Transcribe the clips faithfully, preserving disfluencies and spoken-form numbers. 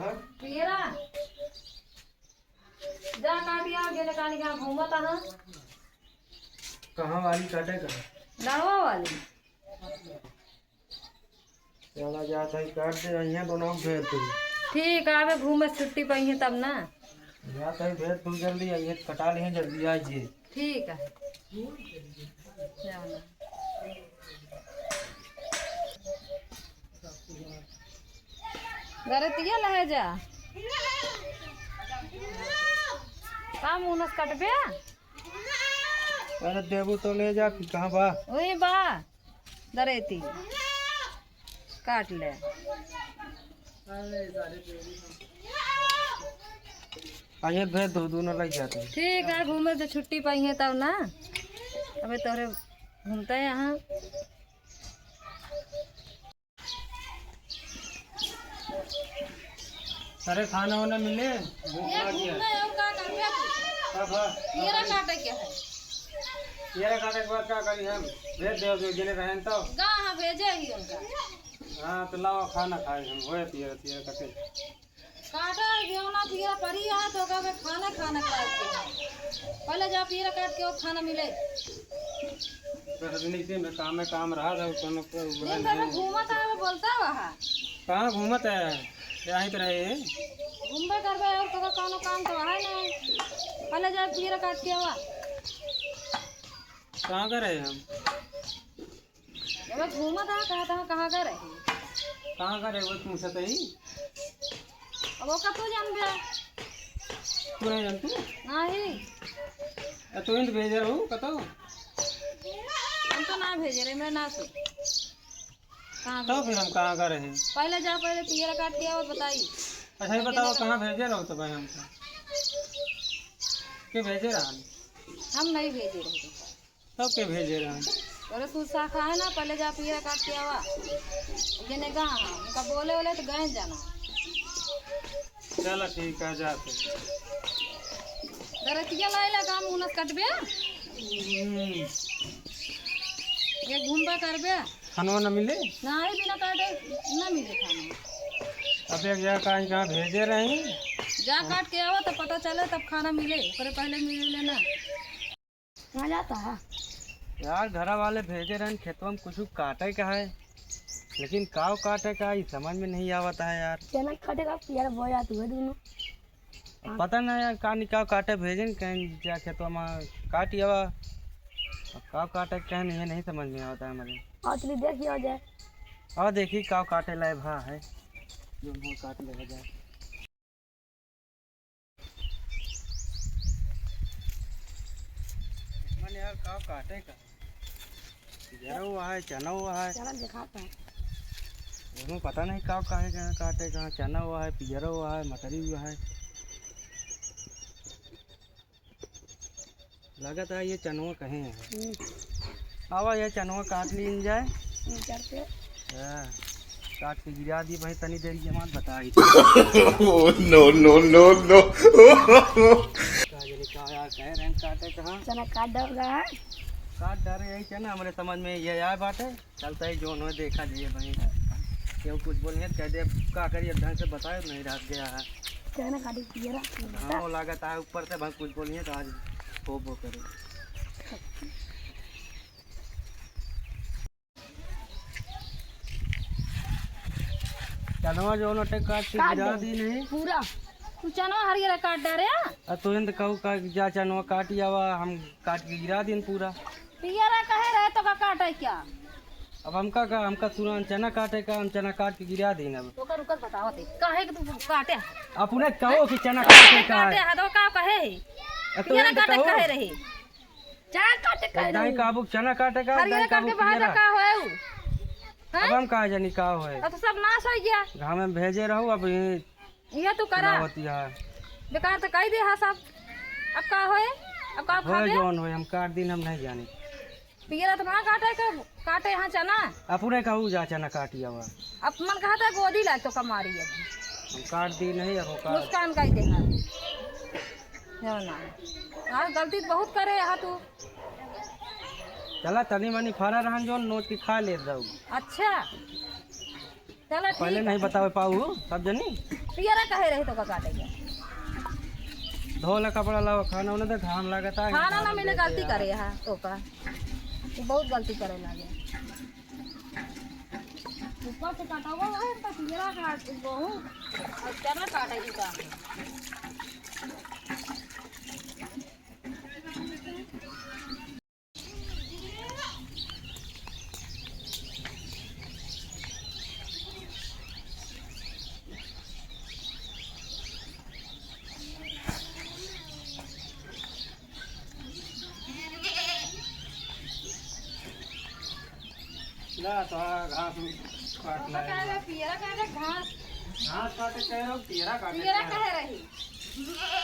पियरा, जा काट यार, गेले कानी का घूमत आहा। कहाँ वाली काटे का? लड़वा वाली। चला जात है, काट दे, अइहें दोनों भेज तू। ठीक है, अबे घूमे छुट्टी पाई है तब ना। जात है, भेज तू जल्दी, अइहें कटा लिहे, जल्दी आ जे। ठीक है। जाओ ना। गरतिया लहे जा। का मुनस कटबे? अरे देबू तो ले जा, फिर कहाँ बा? वही बा। दरेती काट ले। आइए भेज दो, दोनों लग जाते हैं। ठीक है, घूमे से छुट्टी पाई है तब ना। अबे तोहरे घूमते हैं यहाँ। अरे खाना वाना मिले, भूख ये लाग गया। घूमना है और का करबे तू? हाँ, हाँ। येरा काटे के है? येरा काटे के बाद का करी हम? भेज दे जो जने रहन तो। गा हाँ भेजे ही उनका। हाँ तो लाओ खाना खाए हम, होए पिए, पिए कटे। काटा गेहूं ना पिए परी आ तो का खाना खाना खाए के। पहले जा पिए काट के वो खाना मिले। बस नीचे में काम में काम रहा था, कोनो को बोला दिन भर में नहीं। घूमत आवे, बोलता वहा। कहाँ घूमत है? यहीं तो रहे। घूमबे करबे और तो कोनो काम तो है नहीं। पहले जा पिए काट के आवा। कहाँ का रहे हम? अबे घूमत है, कहाँ, कहाँ, कहाँ का रहे? कहाँ का रहे वो पूछत है? अब वो का तू जानबे? तू नहीं जानतू? नहीं। आ, तू ही तो भेजे रहू, कतो? हम तो ना भेजे रहे, मैं ना सो। कहाँ तो भेजे? फिर हम कहाँ का रहे? पहले जा, पहले पियर काट के आओ, बताई। अच्छा, ये बताओ, कहाँ भेजे रहो तो भाई हमको? के भेजे रहा? हम नहीं भेजे रहे। तब के भेजे रहे? अरे तू शाखा है ना, पहले जा पियर काट के आवा। ये नहीं कहाँ है? उनका बोले वाले तो गए जाना। चला ठीक है, जाते। दरतिया लाइला काम उनस कटबे? हम्म। ये घूमबा करबे? खानवा न मिले? नहीं, बिना काटे न मिले खाना। अब एक जगह कहीं कहाँ भेजे रही। जा काट के आवा तो पता चले, तब खाना मिले, ओकरे पहले मिले ना। कहाँ जाता है? यार, घरा वाले भेजे रहन खेतवा में कुछ काटे का है, लेकिन काव काटे का, ई समझ में नहीं आवत है यार। चना काटे का, पियर बोया तू है दोनों। अब पता ना यार, का निकाव काटे भेजन, कहीं जा खेतवा में काट आवा। अब काव काटे का है, ये नहीं समझ में आवत है हमारे। और चलिए देख लिया जाए। और देखी काव काटे लाए भा है, जो हम काट ले जाए। मन यार, का काटे का? पियरो है, चनो है। चलो दिखाता है। दोनों पता नहीं का काहे का काटे का, चनो है, पियरो है, मटरी है। लगत है ये चनवा कहे है। हम्म। आवा, ये चनवा काट लीन जाए। हम्म, करते। हाँ, काट के गिरा दी भाई, तनी देर ये मत बताई। Oh, no, no, no, no। का जने का यार कह रहे हैं, काटे कहाँ? चना काट डाल रहा है। काट डाल रहे, यही चना हमरे समझ में ये आए बाटे। चलता ही जोन हो, देखा जाइए भाई। केहू कुछ बोलिए, कह दे, का करिए, ढंग से बताए, नहीं रात गया है। चना काटे पियरा। हाँ, वो लागत है ऊपर से भाई कुछ बोलिए तो आज हो वो करे। चनवा जो नटे काट के काट गिरा दे। दी नहीं। पूरा। तू चनवा हरियर काट डारे, हाँ? आ तो इंद कहू का जा चनवा काट आवा, हम काट के गिरा दिन पूरा। पियरा कहे रहे तो का काटे क्या? अब हमका का, हमका सुनान चना काटे का, हम चना काट के गिरा दिन अब। ओकर रुकत बताओ ते, काहे के तू काटे? अपने कहो कि चना काटे का काटे है। है तो का कहे है? आ तो पियरा इंद काटे कहू। कहे रहे। चना काटे का दाई रही। काबू चना काटे का, हरियर दाई काट काबू के बाहर पियरा। का होए उ? अब हैं? हम कहाँ जानी का होए? अब तो सब नाश हो गया। घाम में भेजे रहू, अब ये ये तू करा। सुनावती है। बेकार तो कह दे हा सब। अब का होए? अब का होए खाबे? जौन होए, हम काट दिन हम नहीं जानी। पियरा तो ना काटे के, काटे यहाँ चना। अपने कहू जा चना काटी आवा। अब मन कहता है गोदी लाग तो कमारी है। हम काट दी नहीं, अब वो काट। नुकसान कह दे हा। जौन ना। हाँ, गलती तो बहुत करे हा तू। चला तनी मनी फरा रहन जौन नोच के खा ले रहू। अच्छा। चला पहले ठीक नहीं है। बतावे पाऊ, सब जनी। पियरा कहे रहे तोका काटे के। धो ले कपड़ा लावा, खाना उन्हें दे, घाम लागता है। खाना ना मिले, गलती करे यहाँ तोका। तू बहुत गलती करे लागे। ऊपर से काटा हुआ है, तो पियरा काट बहुत। और चना काटे की का? ला तो आ घास काट ला। पियरा काटे घास। घास काटे कह रहो, पियरा काटे पियरा कह रहो। कहे रही।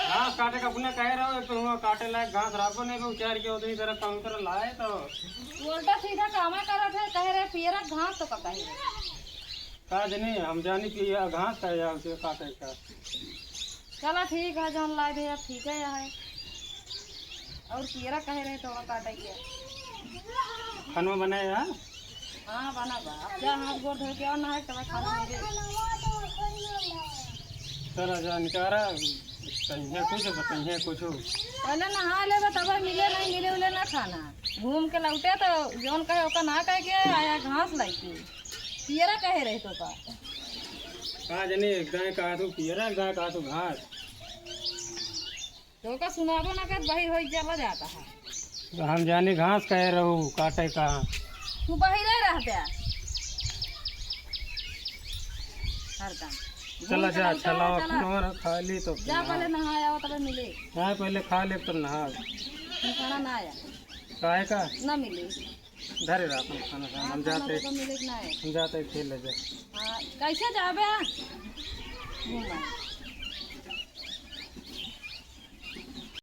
घास काटे का अपने कह रहो, एक तो हुआ काटे लायक घास राखो नहीं, वो चार के उतनी तरह कम कर लाए तो। उल्टा सीधा कामा करत है, कह रहे पियरा घास तो का कहे रहे। का जनी, हम जानी कि यह घास का या उसे काटे का। चला ठीक है, जौन लाए दे, अब ठीक है, यह है। और पियरा कहे रहे तो काटे के। खाना बनाए है? हाँ, बना बा। अब जा हाथ गोड़ धो के और नहाए, तब खाना मिले। चला जा, निकारा, कहीं कुछ, कहीं कुछ। पहले नहा लेबे, तब मिले, नहीं मिले, उले ना खाना। घूम के लौटे तो जौन कहे, ओका ना कह के आया घास लाइके। पियरा कहे रहे तो का? का जनी, एक दाएं कहा तू पियरा, एक दाएं कहा तू घास। तो का सुनाबो ना कर, बहिर होई चला जाता है। तो हम जानी घास कहे रहू, काटे का। तू बहिरे रह दे। हरदम। चला घूम के जा, लौटा, चलाओ, चला। खाना वाना खा ली तो जा, पहले नहा आओ, तबे मिले। हाँ, पहले खा ले, तब नहा। हम खाना ना आया। काहे का? ना मिले। धरे रहा अपन खाना, खाना, हम हाँ, जाते, खाना तो मिले कि ना है? हम जाते खेल ले जा। हाँ, कैसे जाबे? घूमा।